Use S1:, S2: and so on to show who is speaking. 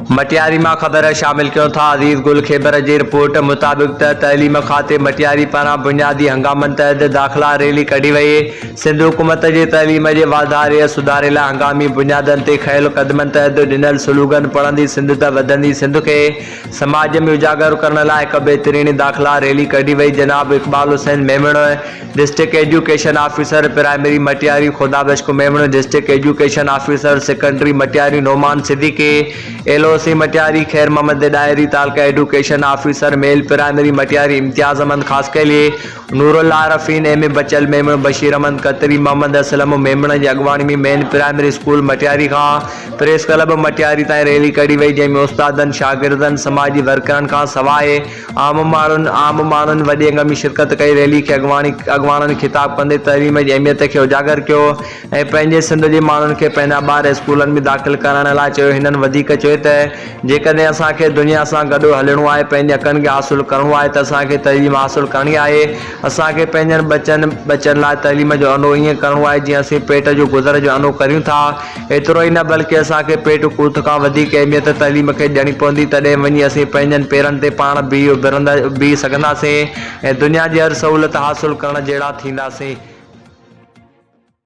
S1: مٽياري مان خبر شامل ڪيون ٿا عزيز گل کيبر جي رپورٽ مطابق ته تعليم کاتي مٽياري پاران بنيادي هنگامن تحت داخلا ريلي ڪڍي وئي سنڌ حڪومت جي تعليم جي واڌاري ۽ سڌاري لاء هنگامي بنيادن تي کنيل قدمن تحت ڏنل سلوگن پڙهندي سنڌ ته وڌندي سنڌ کي سماج ۾ اجاگر ڪرڻ لاء هڪ بهترين داخلا ريلي ڪڍي وئي جناب Iqbal Hussain Memon district education officer primary Matiari Khuda Bakhsh Memon, district education officer secondary Matiari Noman Siddiqui, L O C Matiari Khair Muhammad Dahri, taluka education officer male primary Matiari Imtiaz Ahmed Khaskheli, Noorul Arifeen, M A Bachal Memon, Bashir Ahmed Khatri, Muhammad Aslam Memon جي اڳواڻي ۾ main primary school Matiari کان press club Matiari تائين rally ڪڍي وئي جنهن ۾ استادن، شاگردن، سماجي ورڪرن کان سواء عام ماڻهن عام ماڻهن وڏي انگ ۾ شرڪت ڪئي ريلي کي اڳواڻي اڳواڻن خطاب ڪندي تعليم جي اهميت کي اجاگر ڪيو ۽ پنهنجي سنڌ جي ماڻهن کي پنهنجا ٻار اسڪولن ۾ داخل ڪرائڻ لاء چيو هنن وڌيڪ چيو ته جيڪڏهن اسان کي دنيا سان گڏ هلڻو آهي پنهنجي حقن کي حاصل ڪرڻو آهي ته اسان کي تعليم حاصل ڪرڻي آهي اسان کي پنهنجن ٻچن ٻچن لاء تعليم جو انو ائين ڪرڻو آهي جيئن اسين پيٽ جو گذر جو انو ڪريون ٿا ايترو ئي نه بلڪه اسان کي پيٽ قوت کان وڌيڪ اهميت تعليم کي ڏيڻي پوندي تڏهن وڃي اسين پنهنجن پيرن تي پاڻ بيهي اڀرندا بيهي سگهنداسين ۽ دنيا جي هر سهولت حاصل ڪرڻ جهڙا ٿينداسين.